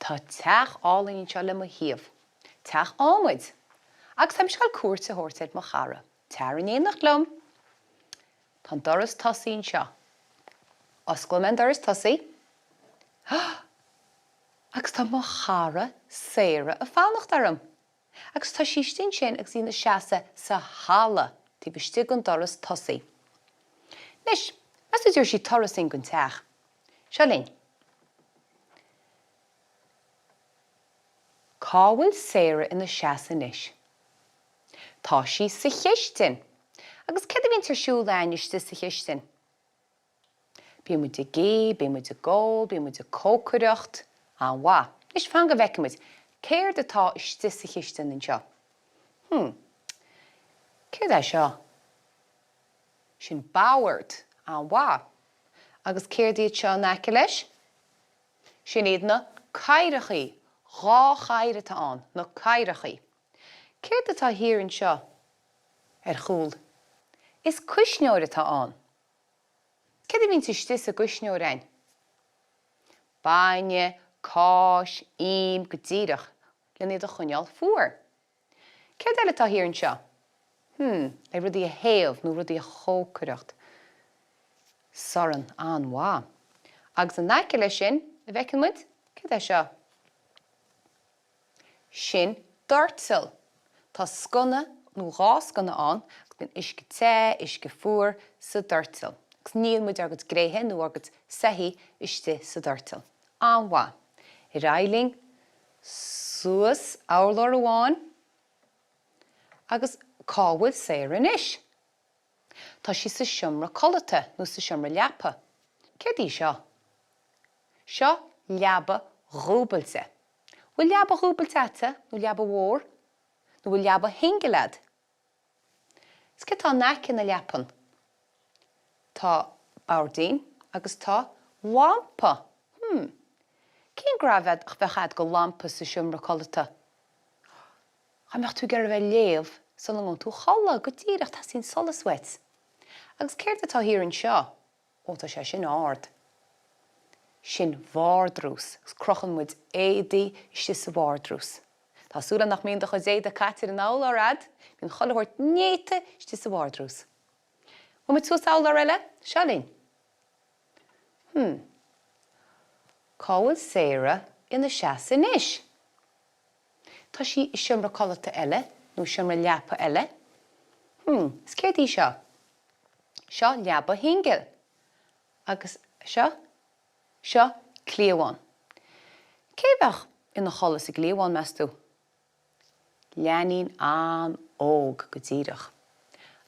Tá teach álainn anseo le mo thaobh. Teach adhmaid. Agus táimse ag dul cuairt a thabhairt ar mo chara. Tar in éineacht liom! Tá an doras tosaigh anseo. Osclóidh mé an doras tosaigh. Agus tá mo chara Sarah ag fanacht orm! Agus tá sí istigh ansin agus í ina seasamh sa halla taobh istigh den doras tosaigh. Anois, meas tú an dtabharfaidh sí turas dúinn den teach? Seo linn. Cá bhfuil Sarah ina seasamh anois? Tá sí sa chistin. Agus céard a bhíonns ar siúl a'ainn istigh sa chistin? Bíonn muid ag ithe, bíonn muid ag ól, bíonn muid ag cócaireacht. An-mhaith. Anois, fan go bhfeicfidh muid. Céard atá istigh sa chistin anseo? Hmm. Céard é seo? Sin bord. An-mhaith. Agus céard iad seo in aice leis? Sin iad na cathaoireachaí. 2 chathaoir atá ann, na cathaoireachaí. Céard atá thiar anseo ar chúl? Is cuisneoir atá ann. Céard a bhíonns istigh sa gcuisneoir a'ainn? Bainne, cáis, im, go díreach, len iad a choinneáil fuar. Céard eile atá thiar anseo? Hmm, le rudaí a théamh nó rudaí a chócaireacht. Sorn, an-mhaith. Agus in aice leis sin, a bhfeiceann muid, céard é seo? Sin doirteal. Tá sconna nó 2 sconna ann agus bíonn uisce te, uisce fuar sa doirteal. Agus níonn muid ár gcuid gréithe nó ár gcuid soithí istigh sa doirteal. An-mhaith. Ar aghaidh linn suas urlár amháin agus cá bhfuil Sarah anois? Tá sí sa seomra codlata nó sa seomra leapa. Céard í seo? Seo leaba dhúbailte. Bhfuil leaba dhúbailte a'dsa nó leaba mhór? Nó bhfuil leaba shingil a'd? Is céard tá in aice na leapan? Tá boirdín agus tá lampa. Hmm. Cén grá a bheadh a'd go lampa sa seomra codlata? Dá mbeadh tú ag iarraidh a bheith ag léamh sula ngabhann tú a chodladh, go díreach, teastaíonn solas uait. Agus céard atá thiar anseo? Ó, tá sé sin ard. Sin vardrús, agus crochann muid éadaí istigh sa vardrús. Tá súil agam nach mbíonn do chuid éadaí caite ar an urlár a'd, bíonn chuile shórt néata istigh sa vardrús. Bhfuil muid suas urlár eile? Seo linn. Hmm. Cá bhfuil Sarah ina seasamh anois? Tá sí i seomra codlata eile, nó seomra leapa eile. Hmm, is céard í seo? Seo leaba shingil. Agus seo? Seo cliabhán. Cé a bheadh ina chodladh sa gcliabhán, meas tú? Leainín an-óg, go díreach.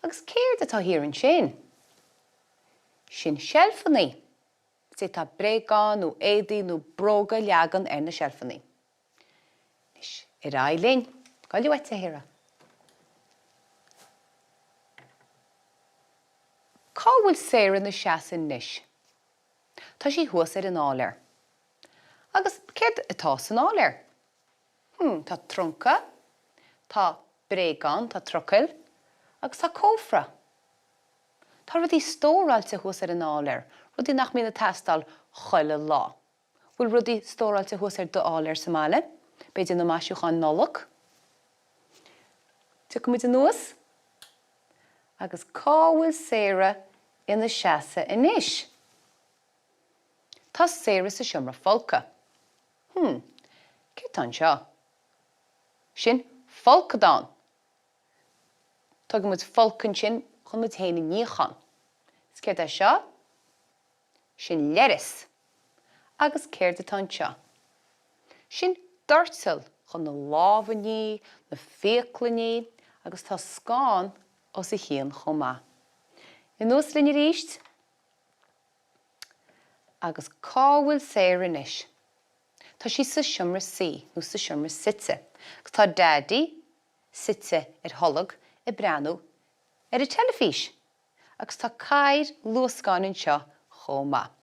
Agus céard atá thiar ansin? Sin seilfeannaí. D'fhéadfá bréagáin nó éadaí nó bróga a leagan ar na seilfeannaí. Anois, ar aghaidh linn. Goile uait, a Shara. Cá bhfuil Sarah ina seasamh anois? Tá sí thuas ar an áiléar. Agus céard atá san áiléar? Hmm, tá trunca, tá bréagán, tá trucail agus tá cófra. Tá rudaí stóráilte thuas ar an áiléar, rudaí nach mbíonn ag teastáil chuile lá. Bhfuil rudaí stóráilte thuas ar d'áiléar sa mbaile? B'fhéidir na maisiúcháin Nollag? Tiocfaidh muid anuas. Agus cá bhfuil Sarah ina seasamh anois? Tá Sarah sa seomra folctha. Hmm, céard tá anseo? Sin folcadán! Tógann muid folcadh ansin chun muid féin a níochán. Is céard é seo? Sin leithreas. Agus céard atá anseo? Sin doirteal chun na lámha a ní, na fiacla a ní, agus tá scáin os a chionn chomh maith. Anuas linn arís. Agus cá bhfuil Sarah anois? Tá sí sa seomra suí, nó sa seomra suite. Agus tá Daidí suite ar tholg ag breathnú ar an teilifís. Agus tá cathaoir luascáin anseo chomh maith.